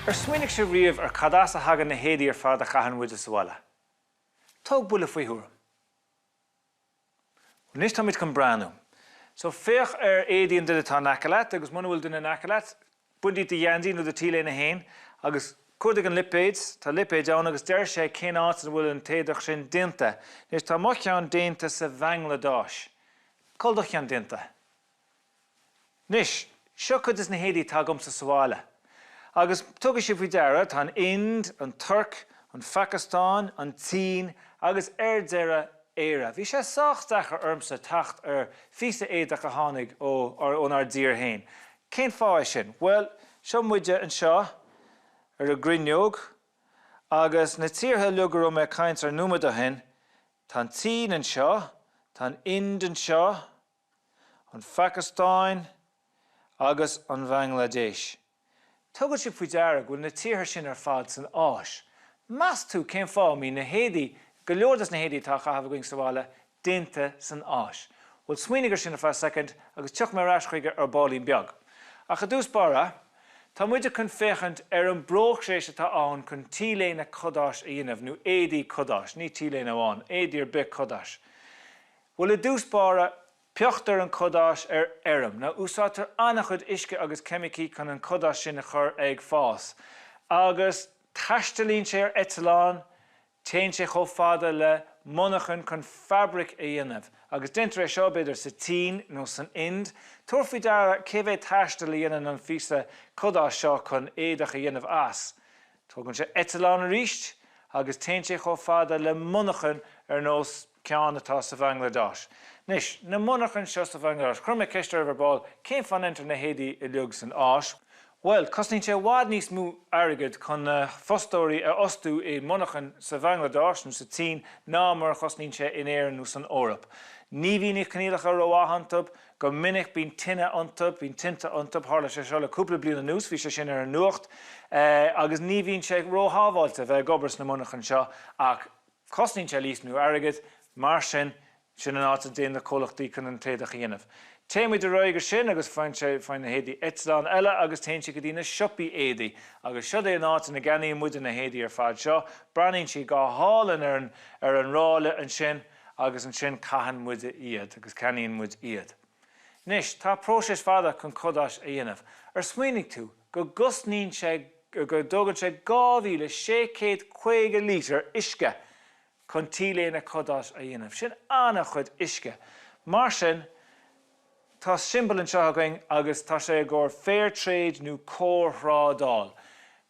Ar smaoinigh sibh riamh ar cad as a thagann na héadaí ar fad a chaitheann muide sa bhaile? Tóg buille faoi thuairim. Anois táimid chun breathnú. So féach ar éadaí an duine atá in aice leat agus muna bhfuil duine in aice leat, bain díot do gheansaí nó do T-léine fhéin agus cuardaigh an lipéad. Tá lipéad ann agus deir sé cén áit ina bhfuil an t-éadach sin déanta. Anois tá mo cheann déanta sa Bhangladáis. Cá bhfuil do cheann déanta? Anois, seo cuid des na héadaí atá agamsa sa bhaile. Agus tabharfaidh sibh faoi deara, tá an Ind, an Tuirc, an Phacastáin, an tSín agus ar deireadh, Éire. Bhí sé sách deacair ormsa teacht ar phíosa éadach a tháinig ó, ónár dtír fhéin. Cén fáth é sin? Bhuel, seo muide anseo ar an gcruinneog agus na tíortha uilig a raibh mé ag caint air nóiméad ó shin, tá an tSín anseo, tá an Ind anseo, an Phacastáin agus an Bhanglaidéis. Tugann sibh faoi deara go bhfuil na tíortha sin ar fad san Áis. Meas tú cén fáth a mbíonn na héadaí, go leor des na héadaí atá á chaitheamh againn sa bhaile, déanta san Áis? Bhuel, smaoinigh ar sin ar feadh soicind agus tiocfaidh mé ar ais chuige ar baillín beag. Ach i dtús báire, tá muide chun féachaint ar an bpróiseas atá ann chun T-léine cadáis a dhéanamh, nó éadaí cadáis, ní T-léine amháin, éadaí ar bith cadáis. Bhuel, i dtús báire, pioctar an cadás ar fheirm. Now, úsáidtear an-chuid uisce agus ceimicí chun an cadás sin a chur ag fás. Agus taistealaíonn sé ar eitleán, téann sé chomh fada le monarchan chun fabraic a dhéanamh. Agus déantar é seo, b'fhéidir, sa tSín nó san Ind. Tabhair faoi deara cé mhéad taistil a dhéanann an phíosa cadáis seo chun éadach a dhéanamh as. Tógann sé eitleán arís agus téann sé chomh fada le monarchan ar nós ceann atá sa Bhangladáis. Anois, na monarchain seo sa Bhangladáis, chuir mé ceist oraibh ar ball, cén fáth a ndéantar na héadaí uilig san Áis? Bhuel, cosnaíonn sé i bhfad níos mó airgid chun na fostóirí a fhostú i monarchain sa Bhangladáis nó sa tSín ná mar a chosnaíonn sé in Éirinn nó san Eoraip. Ní bhíonn na coinníollacha rómhaith iontu, Go minic bíonn tine iontu, bíonn tinte iontu, tharla sé seo le cúpla bliain anuas, bhí sé sin ar an nuacht, agus ní bhíonn sé róshábháilte bheith ag obair sna monarchain seo ach cosnaíonn sé níos mó airgid, mar sin, sin an áit a dtéann na comhlachtaí chun an t-éadach a dhéanamh. Téann muid ar aghaidh ansin agus faigheann sé, faigheann na héadaí eitleán eile agus téann sé go dtí na siopaí éadaí agus siod é an áit ina gceannaíonn muide na héadaí ar fad seo, breathnaíonn siad go hálainn ar an, ar an ráille ansin. agus ansin caitheann muide iad agus ceannaíonn muid iad. Anois, tá próiseas fada chun cadáis a dhéanamh. Ar smaoinigh tú go gcosnaíonn sé, go dtógann sé 2,650 lítear uisce chun T-léine cadáis a dhéanamh? Sin an-chuid uisce. Mar sin, Tá siombail anseo againn agus tá sé i gcomhair fair trade nó cóirthrádáil.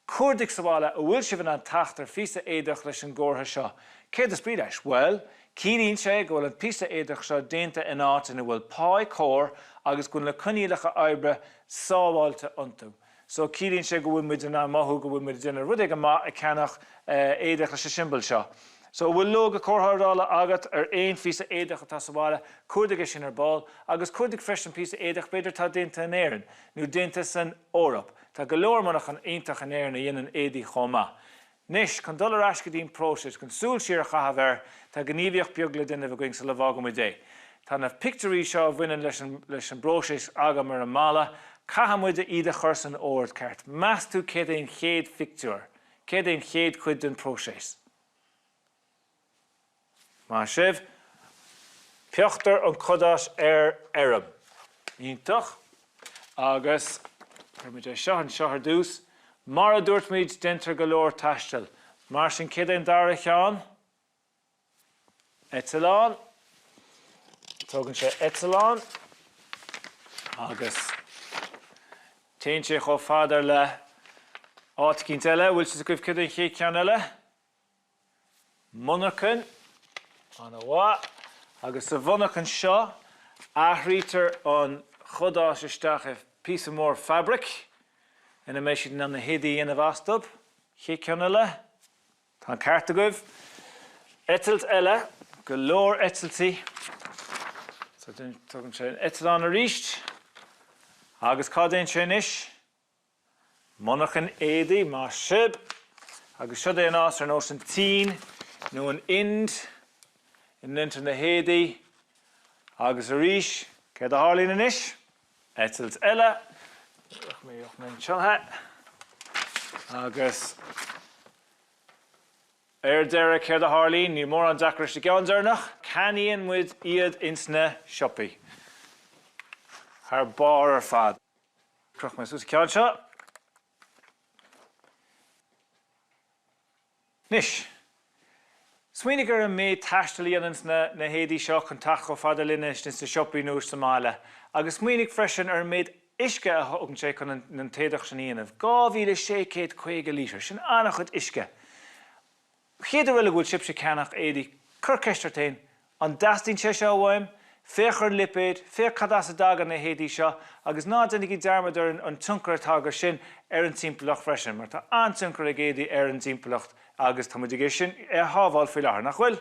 Cuardaigh sa bhaile an bhfuil sibh in ann teacht ar phíosa éadach leis an gcomhartha seo. Céard is brí leis? Bhuel, ciallaíonn sé go bhfuil an píosa éadach seo déanta in áit ina bhfuil páí cóir agus go bhfuil na coinníollacha oibre sábháilte iontu. So, ciallaíonn sé go bhfuil muid in ann mothú go bhfuil muid ag déanamh rud éigin maith ag ceannach éadach leis an siombail seo. So, an bhfuil lóga cóirthrádála agat ar aon phíosa éadach atá sa bhaile, cuardaigh é sin ar ball, agus cuardaigh freisin píosa éadach b'fhéidir atá déanta in Éirinn, nó déanta san Eoraip. Tá go leor monarchan iontach in Éirinn a dhéanann éadaí chomh maith. Anois, chun dul ar ais go dtí an próiseas, chun súil siar a chaitheamh air, tá gníomhaíocht beag le déanamh againn sula bhfágann muid é. Tá na pictiúirí seo a bhaineann leis an leis an bpróiseas agam ar an mballa. Caithfidh muid iad a chur san ord ceart. Meas tú céard é an chéad phictiúr? Céard é an chéad chuid den próiseas? Maith sibh. Pioctar an cadás ar fheirm. Iontach. Agus cuirfidh muid é seo anseo ar dtús. Mar a dúirt muid, déantar go leor taistil. Mar sin, céard é an dara cheann? Eitleán. Tógann sé eitleán agus téann sé chomh fada le áit eicínt eile. Bhfuil fhios agaibh céard é an chéad cheann eile? Monarchain, an-mhaith. Agus sa mhonarchain seo, athraítear an chadás isteach i píosa mór fabraic ina mbeidh siad in ann na héadaí a dhéanamh astu. Chéad ceann eile? Tá an ceart agaibh. Eitilt eile, go leor eitiltí. So tugann sé an eitleán arís. Agus cá dtéann sé anois? Monarchain éadaí, maith sibh. Agus siod é an áit ar nós an tSín nó an Ind ina ndéantar na héadaí. Agus arís, céard a tharlaíonn anois? Eitilt eile. Anseo. Agus ar deireadh, céard a tharlaíonn? Níl mórán deacair leis an gceann deireanach. Ceannaíonn muid iad ins na siopaí. Thar barr ar fad. Crochfaidh mé suas an ceann seo. Anois, smaoinigh ar an méid taistil a dhéananns na héadaí seo chun teacht chomh fada linne ins na siopaí nó sa mbaile, agus smaoinigh freisin ar an méid uisce a thógann sé chun an t-éadach sin a dhéanamh, 2,650 lítear, sin an-chuid uisce. Chéad uair eile go bhfuil sibhse ag ceannach éadaí, cuir ceist ort féin, An dteastaíonn sé seo uaim? Féach ar an lipéad, féach cad as a dtagann na héadaí seo agus ná déanaigí dearmad ar an tionchar atá aige sin ar an timpeallacht freisin, mar tá an-tionchar ag éadaí ar an dtimpeallacht agus tá muid ag é sin a shábháil faoi láthair, nach bhfuil?